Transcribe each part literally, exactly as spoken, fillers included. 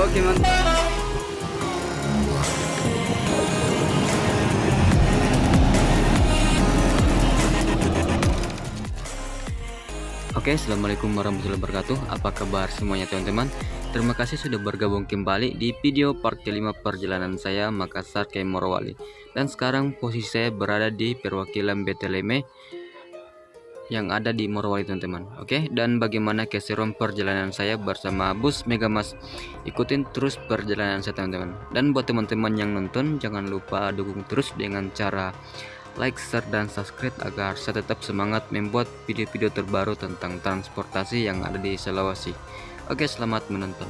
Oke, mantap. Oke, assalamualaikum warahmatullahi wabarakatuh. Apa kabar semuanya, teman-teman? Terima kasih sudah bergabung kembali di video part kelima perjalanan saya Makassar ke Morowali. Dan sekarang posisi saya berada di perwakilan Beteleme yang ada di Morowali, teman-teman. Oke, dan bagaimana keseruan perjalanan saya bersama Bus Megamas? Ikutin terus perjalanan saya, teman-teman. Dan buat teman-teman yang nonton, jangan lupa dukung terus dengan cara like, share, dan subscribe agar saya tetap semangat membuat video-video terbaru tentang transportasi yang ada di Sulawesi. Oke, selamat menonton.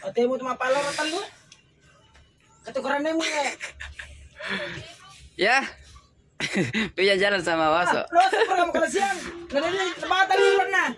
Atemu tu mapala matallu. Katukarannemu, eh. Ya. Pija jalan sama Waso. Lo super kamu kalau siang. Nada ini tempatan ini pernah.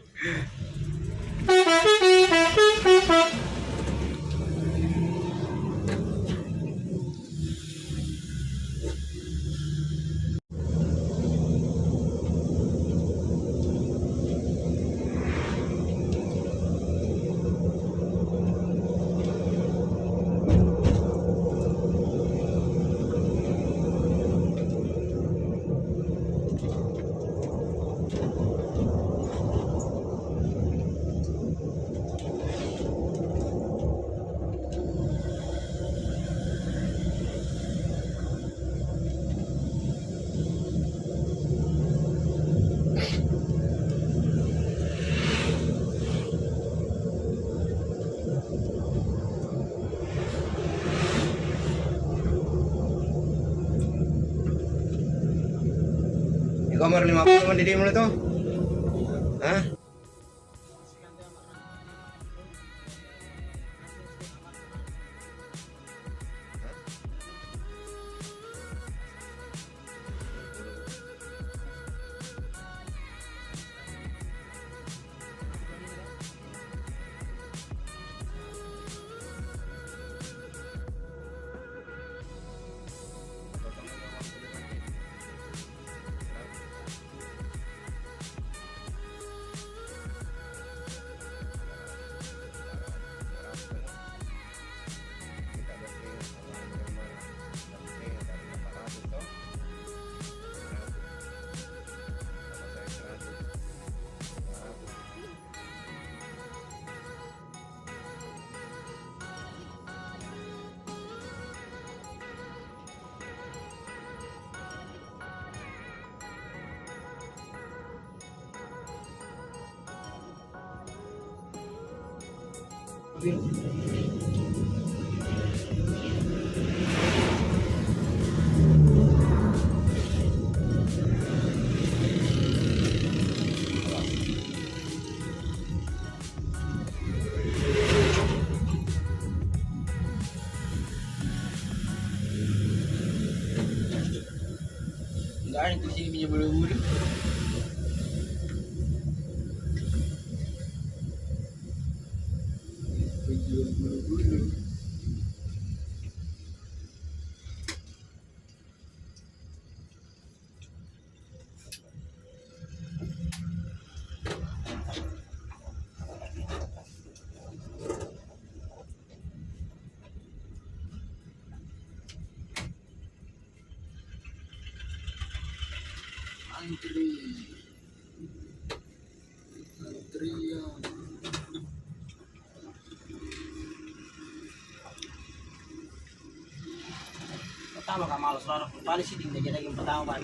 Iko umur lima puluh mandi di mulut tuh? Hah? Enggak ada tuh sini minyak bulu-bulu. Minyak bulu-bulu. Antri. Antrian. Pertama ka males banget, paling sih tinggal jadi yang pertama, Pak.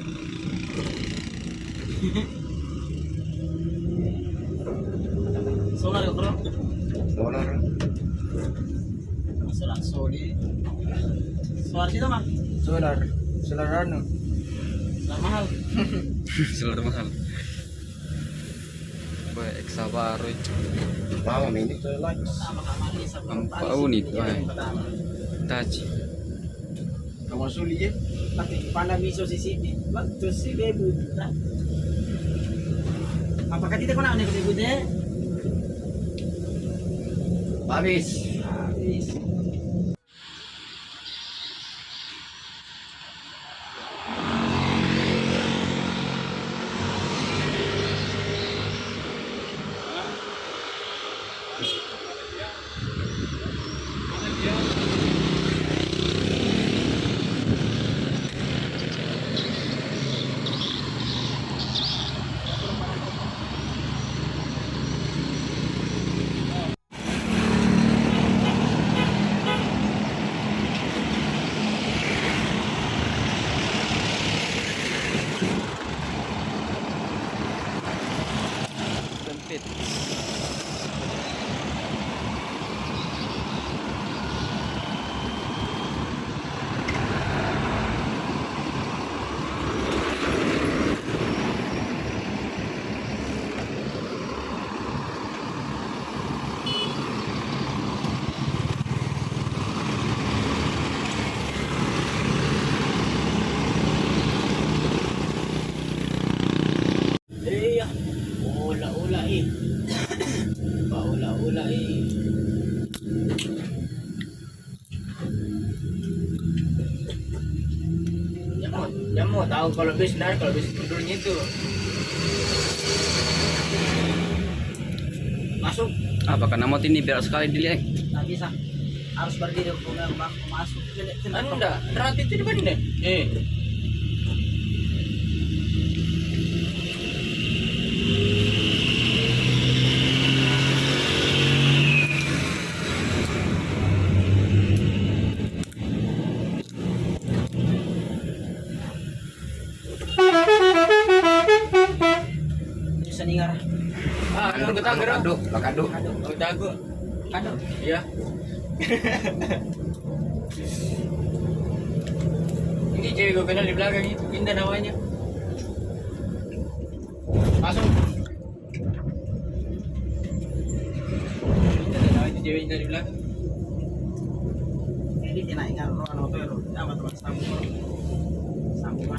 Solar ya, Bro? Solar. Solar soli. Solar sih, Mang? Solar. Solar anu. Solar mahal. Solar mahal. Wah, X A baru itu. Lama ini tuh, Lex. Empat unit, wah. Taci. Kamu suli ya? Tapi pada miso sisiki. Waktu si bebu. Apakah tidak pernah nih bebu deh? Habis. Habis. Sempit. Iya, ula-ula, eh. Paula-ula, eh. Jammu, jammu tahu kalau bis, nah, kalau bis mundur gitu. Masuk. Apa karena mau tini berak sekali dilihat? Tak bisa. Harus berdiri, aku bilang, "Bang, masuk." Anu ndak, berarti itu di mana? Eh. Bisa ningar. Ah, anu, anu, anu, anu, anu. Anu, anu. Aduh. Iya. Ini cewek gue kenal di belakang itu, Indah namanya. Masuk. Indah namanya, cewek Indah di belakang. Jadi, kena ingat, roh, anu, apa ya, roh? Apa tuh? Sampo. Sampo.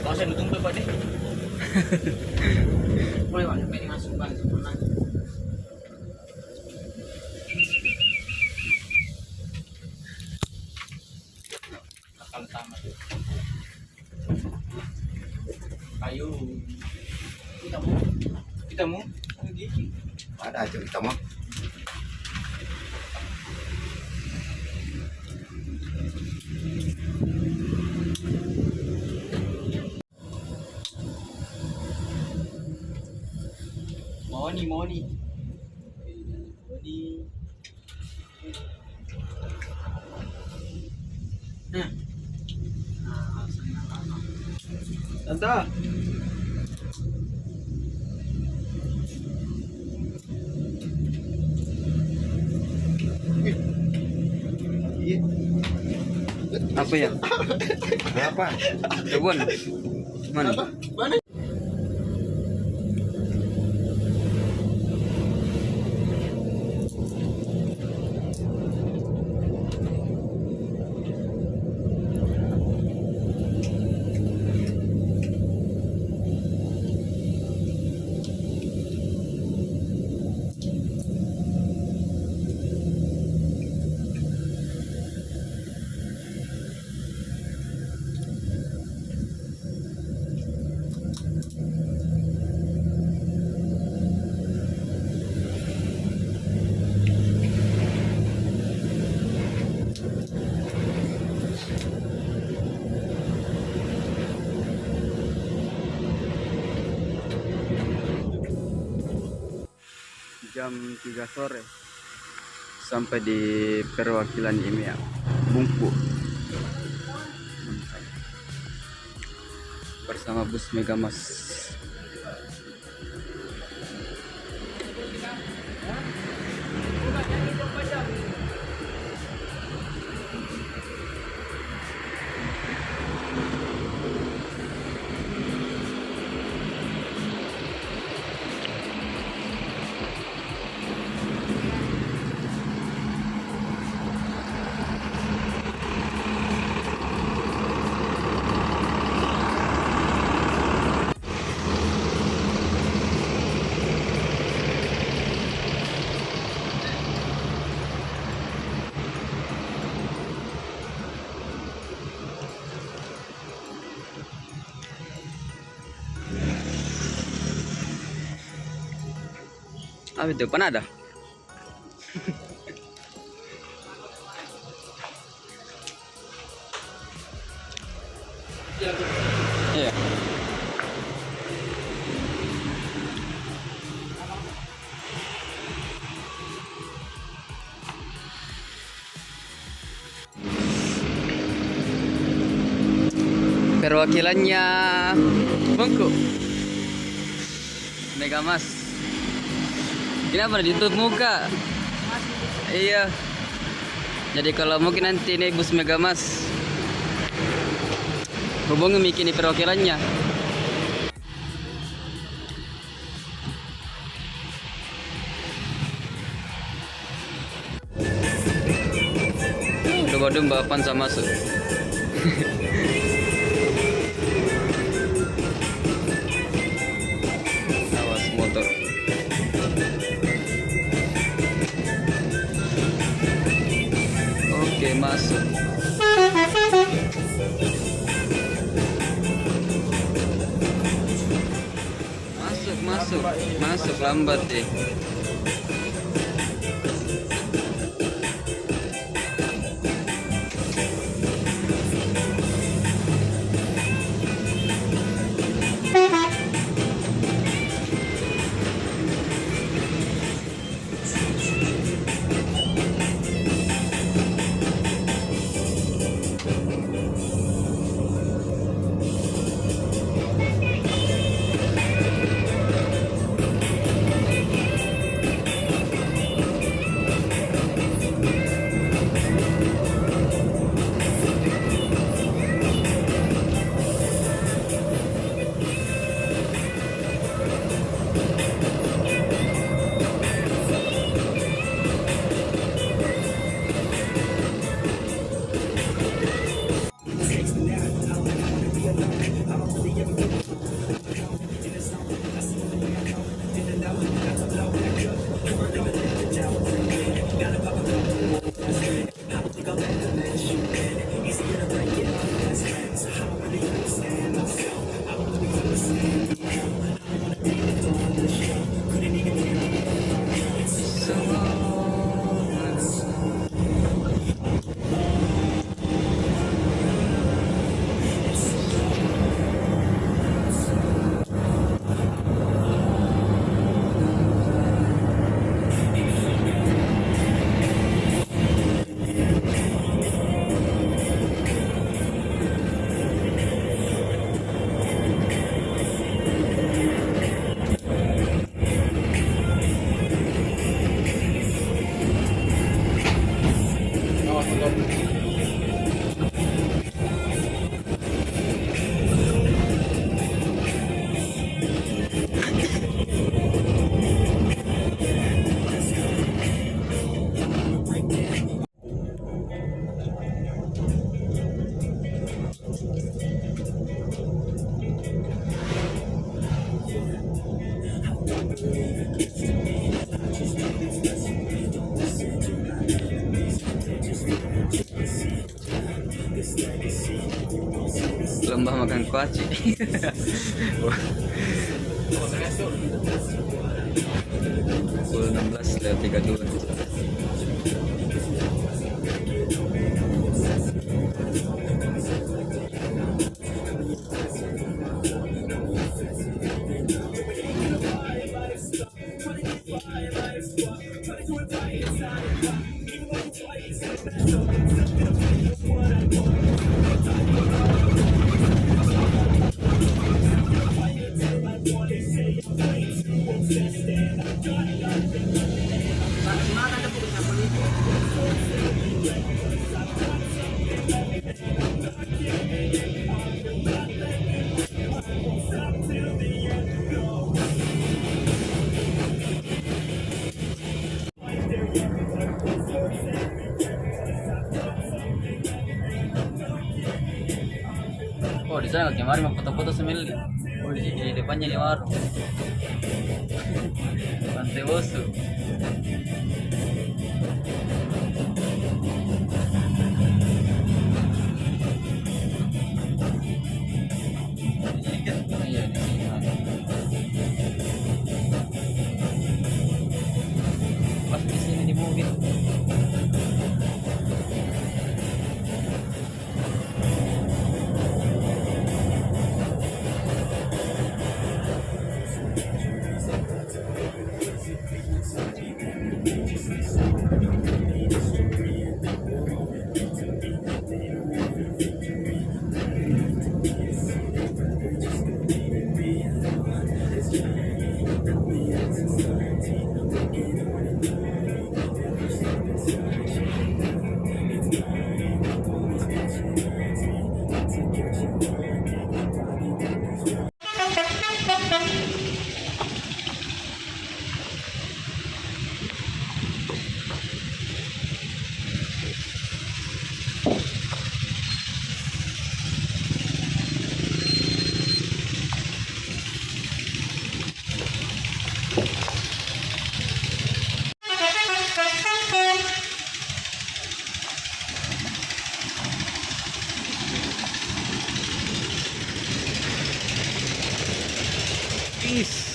Masa ditunggu, Pak, nih? Boleh, Pak, ini masuk, Pak, sempurna. Akal tamat. Ayo. Kita mau. Kita mau. Ada aja kita mau. Moni, moni. Moni. Nah. Tante. Apa ya? Berapa? Ribuan? Mana? Apa? Mana? Jam tiga sore sampai di perwakilan IMEA, Bungku, bersama bus Megamas. Apa itu? Panada? Iya. Perwakilannya Bungku. Megamas. Kenapa ditutup muka? Iya. Jadi kalau mungkin nanti naik bus Megamas, hubungi miki ni perwakilannya. Lumba-lumba Avanza masuk. Awas motor. Oke, masuk. Masuk, masuk, masuk lambat deh. Lomba makan kuaci. Pukul enam belas lewat tiga puluh dua. Oh, di sana kemarin mau foto-foto semelli. Oh, di, di depannya di warung. Pantai Bosu. Iya, di sini. Is.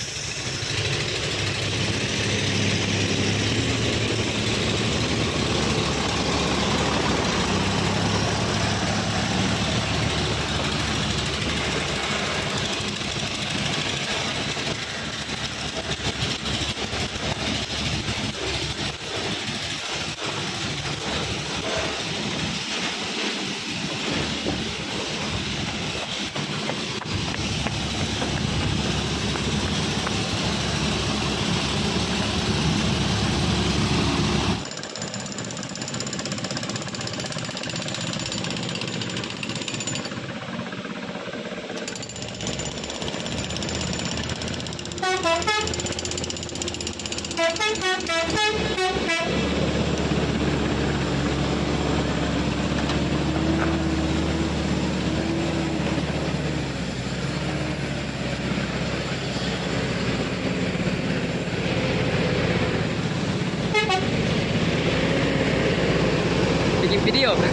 Bikin video. Oke,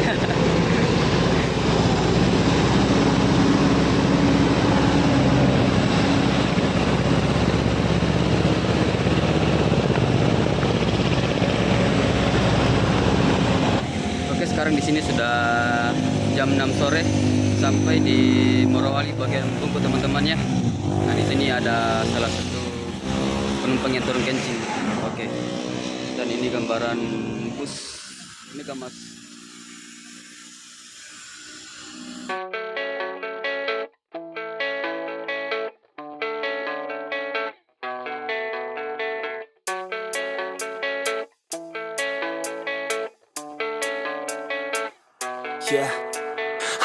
sekarang di sini sudah jam enam sore, sampai di Morowali bagian Bungku, teman-teman, ya. Nah, di sini ada salah satu penumpang yang turun kencing. Oke. Dan ini gambaran bus. Ini kan, Mas. Yeah.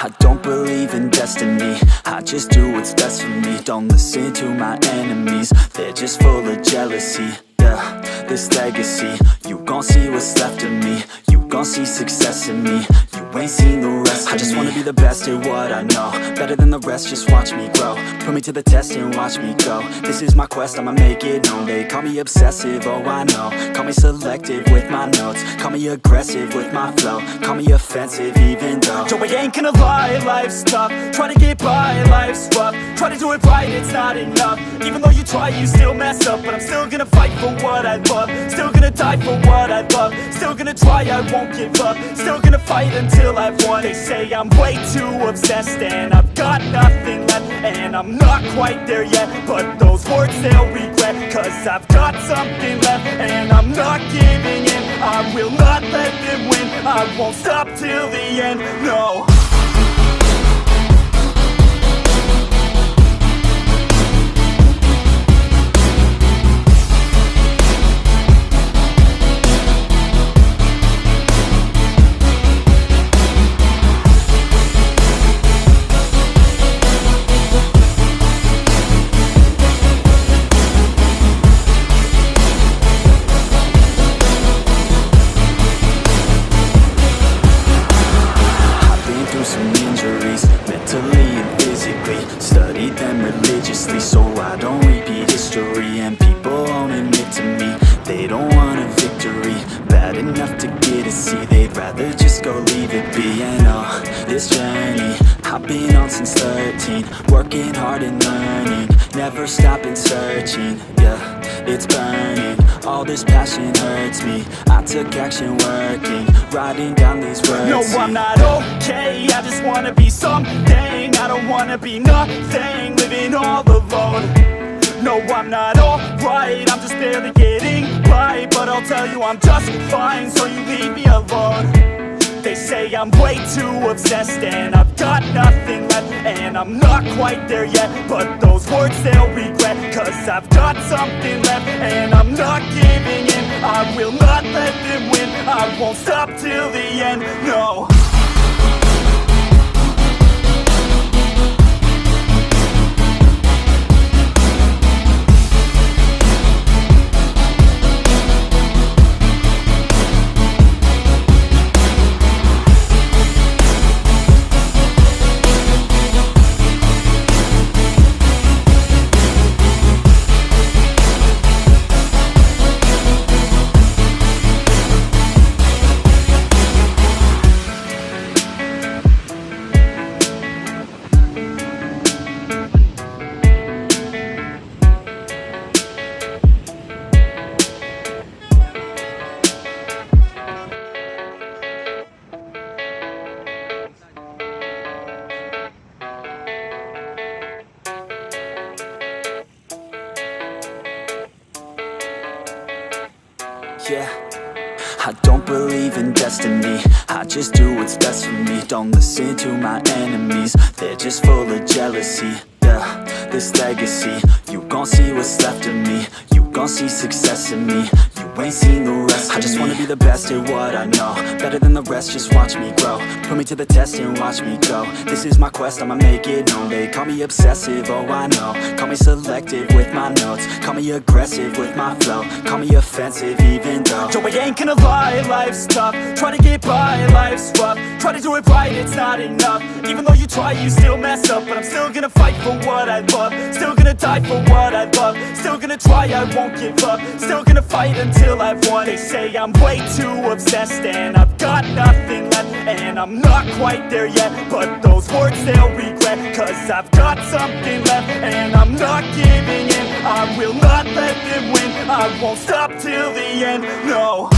I don't believe in destiny. I just do what's best for me. Don't listen to my enemies. They're just full of jealousy. Yeah, this legacy. You gon' see what's left of me. You gon' see success in me. You ain't seen the rest of me. I just wanna be the best at what I know. Better than the rest, just watch me grow. Put me to the test and watch me go. This is my quest, I'ma make it known. They call me obsessive, oh I know. Call me selective with my notes. Call me aggressive with my flow. Call me offensive even though, yo, I ain't gonna lie, life's tough. Try to get by, life's rough. Try to do it right, it's not enough. Even though you try, you still mess up. But I'm still gonna fight for what I love. Still gonna die for what I love. Still gonna try, I won't give up. Still gonna fight until I've won. They say I'm way too obsessed and I've got nothing left. And I'm not quite there yet, but those words they'll regret. Cause I've got something left and I'm not giving in. I will not let them win. I won't stop till the end. No. I've been through some injuries, mentally and physically. Studied them religiously so I don't repeat history. And people won't admit to me they don't want a victory. Bad enough to get a C, they'd rather just go leave it be. And oh, this journey I've been on since thirteen. Working hard and learning, never stopping searching. Yeah, it's burning, all this passion hurts me. I took action working, writing down these words. No, I'm not okay, I just wanna be something. I don't wanna be nothing, living all alone. No, I'm not alright, I'm just barely getting by. But I'll tell you I'm just fine, so you leave me alone. They say I'm way too obsessed and I've got nothing left. And I'm not quite there yet, but those words they'll regret. Cause I've got something left and I'm not giving in. I will not let them win. I won't stop till the end, no. Don't believe in destiny, I just do what's best for me. Don't listen to my enemies, they're just full of jealousy. Yeah, this legacy, you gon' see what's left of me. You gon' see success in me, you ain't seen the rest of me. I just wanna be the best at what I know, better than the rest, just watch me grow. Put me to the test and watch me go. This is my quest, I'ma make it known. They call me obsessive, oh I know. Call me selective with my notes, call me aggressive with my flow, call me offensive even though. Yo, I ain't gonna lie, life's tough. Try to get by, life's rough. Try to do it right, it's not enough. Even though you try, you still mess up. But I'm still gonna fight for what I love. Still gonna die for what I love. Still gonna try, I won't give up. Still gonna fight until I've won. They say I'm way too obsessed and I've got nothing left. And I'm not quite there yet, but those words they'll regret. Cause I've got something left and I'm not giving in. I will not let them win. I won't stop till the end. No.